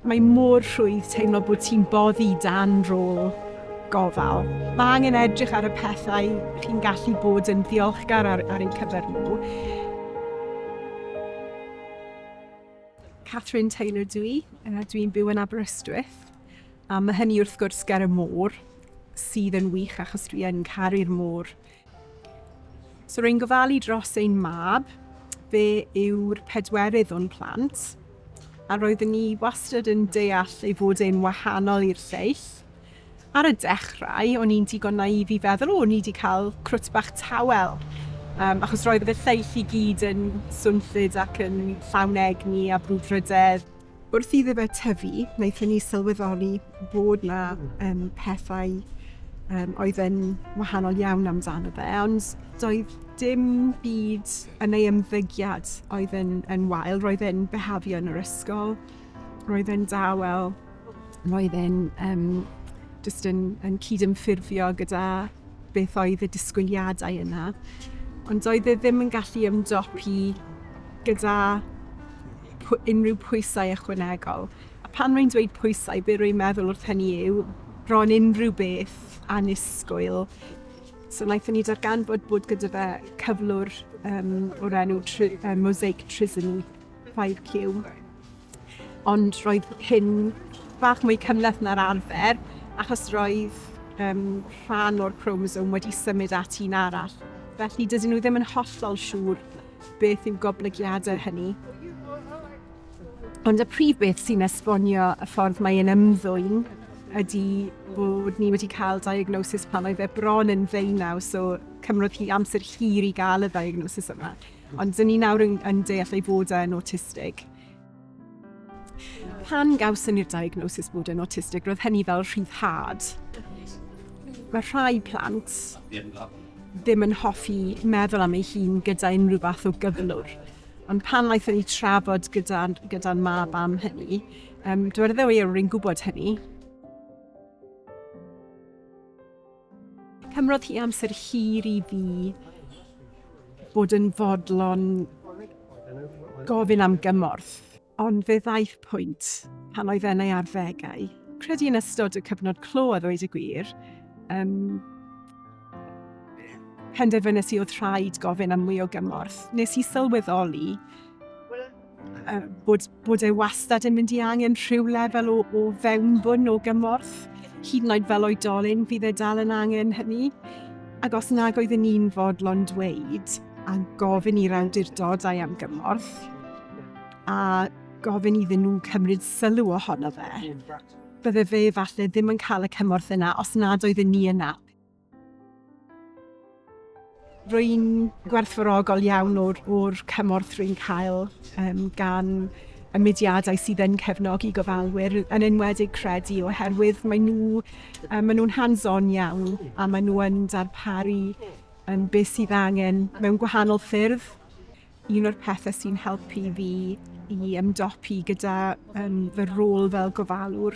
Mae mor rhwydd teimlo bod ti'n boddi dan rôl gofal. Mae angen edrych ar y pethau chi'n gallu bod yn ddiolchgar ar, ar eu cyfer nhw. Catherine Taylor dwi, dwi'n byw yn Aberystwyth. A mae hynny wrth gwrs ger y môr, sydd yn wych achos dwi yn caru'r môr. So rwy'n gofalu dros ein mab, fe yw'r pedwerydd o'n plant, a roeddwn ni wastad yn deall ei fod e'n wahanol i'r lleill. Ar y dechrau, o'n i'n digon naïf i feddwl, o, ni wedi cael crwt bach tawel, um, achos roedd y lleill i gyd yn swnllyd ac yn llawn egni a brwdfrydedd. Wrth iddo fe tyfu, wnaethon ni sylweddoli bod 'na um, pethau um, oedd yn wahanol iawn amdano fe, ond doedd dim byd yn ei ymddygiad oedd yn, yn wael. Roedd e'n behafio yn yr ysgol, roedd e'n dawel, roedd e'n um, just yn, yn cydymffurfio gyda beth oedd y disgwyliadau yna. Ond doedd e ddim yn gallu ymdopi gyda unrhyw pwysau ychwanegol. A pan rwy'n dweud pwysau, be rwy'n meddwl wrth hynny yw bron unrhyw beth annisgwyl. So wnaethon ni darganfod bod gyda fe cyflwr um, o'r enw tri, um, Mosaic Trisomy 5Q. Ond roedd hyn bach mwy cymhleth na'r arfer, achos roedd um, rhan o'r chromosome wedi symud at un arall. Felly dydyn nhw ddim yn hollol siŵr beth yw goblygiadau hynny. Ond y prif beth sy'n esbonio y ffordd mae e'n ymddwyn ydy bod ni wedi cael diagnosis pan oedd e bron yn ddeunaw, so cymrodd hi amser hir i gael y diagnosis yma. Ond dyn ni nawr yn, yn deall ei fod e'n autistig. Pan gawson ni'r diagnosis bod e'n autistig, roedd hynny fel rhyddhad. Mae rhai plant ddim yn hoffi meddwl am ei hun gyda unrhyw fath o gyflwr. Ond pan wnaethon ni trafod gyda'n gyda mab am hynny, um, dwedodd e, rwy'n gwybod hynny. Cymrodd hi amser hir i fi bod yn fodlon gofyn am gymorth. Ond fe ddaeth pwynt pan oedd yn ei arddegau, credu yn ystod y cyfnod clo a ddweud y gwir, um, penderfynes i oedd rhaid gofyn am mwy o gymorth. Nes i sylweddoli uh, bod, bod e wastad yn mynd i angen rhyw lefel o, o fewnbwn o gymorth. Hyd yn oed fel oedolyn, fydd e dal yn angen hynny. Ac os nag oeddwn ni'n fodlon dweud a gofyn i'r awdurdodau am gymorth, a gofyn iddyn nhw cymryd sylw ohono fe, bydde fe falle ddim yn cael y cymorth yna os nad oeddwn ni yna. Rwy'n gwerthfawrogol iawn o'r, or cymorth rwy'n cael um, gan y mudiadau sydd yn cefnogi gofalwyr, yn enwedig Credu, oherwydd mae nhw, um, maen nhw'n hands-on iawn a maen nhw yn darparu um, beth sydd angen mewn gwahanol ffyrdd. Un o'r pethau sy'n helpu fi i ymdopi gyda um, fy rôl fel gofalwr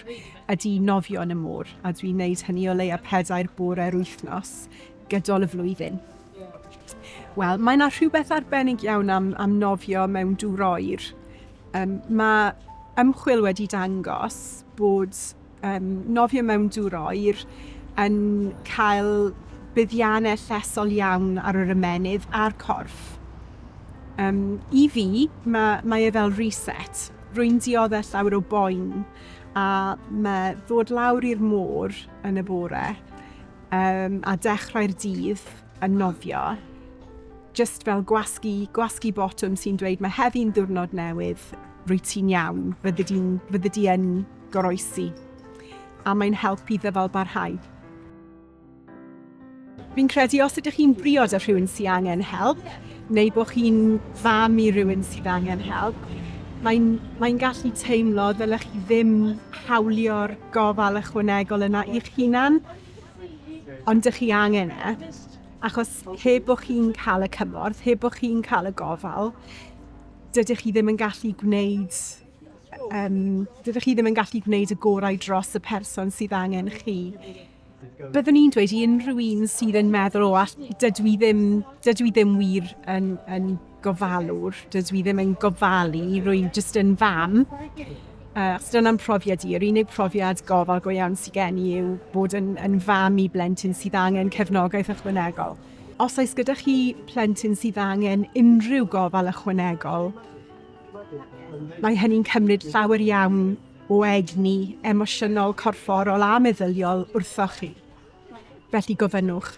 ydy nofio yn y môr, a dwi'n neud hynny o leia pedair bore'r wythnos gydol y flwyddyn. Wel, mae yna rhywbeth arbennig iawn am, am nofio mewn dŵr oer. Um, mae ymchwil wedi dangos bod um, nofio mewn dŵr oer yn cael buddiannau llesol iawn ar yr ymennydd a'r corff. Um, I fi, mae, mae e fel reset. Rwy'n dioddef llawer o boen a mae ddod lawr i'r môr yn y bore um, a dechrau'r dydd yn nofio, just fel gwasgu, gwasgu botwm sy'n dweud mae heddi'n ddiwrnod newydd, rwy ti'n iawn, fyddi di'n fyddi di yn goroesi. A mae'n helpu ddyfal barhau. Fi'n credu os ydych chi'n briod â rhywun sy'n angen help, neu bod chi'n fam i rhywun sydd angen help, mae'n mae gallu teimlo ddylech chi ddim hawlio'r gofal ychwanegol yna i'ch hunan, ond dych chi angen e, achos heb bod chi'n cael y cymorth, heb bod chi'n cael y gofal, dydych chi ddim yn gallu gwneud um, dydych chi ddim yn gallu gwneud y gorau dros y person sydd angen chi. Byddwn i'n dweud i unrhyw un sydd yn meddwl, o, all, dydw i ddim, dydw i ddim wir yn, yn gofalwr, dydw i ddim yn gofalu, rwy'n jyst yn fam. Achos dyna'n profiad i, yr unig profiad gofal go iawn sydd gen i yw bod yn, yn fam i blentyn sydd angen cefnogaeth ychwanegol. Os oes gyda chi plentyn sydd angen unrhyw gofal ychwanegol, mae hynny'n cymryd llawer iawn o egni emosiynol, corfforol a meddyliol wrthoch chi. Felly gofynnwch.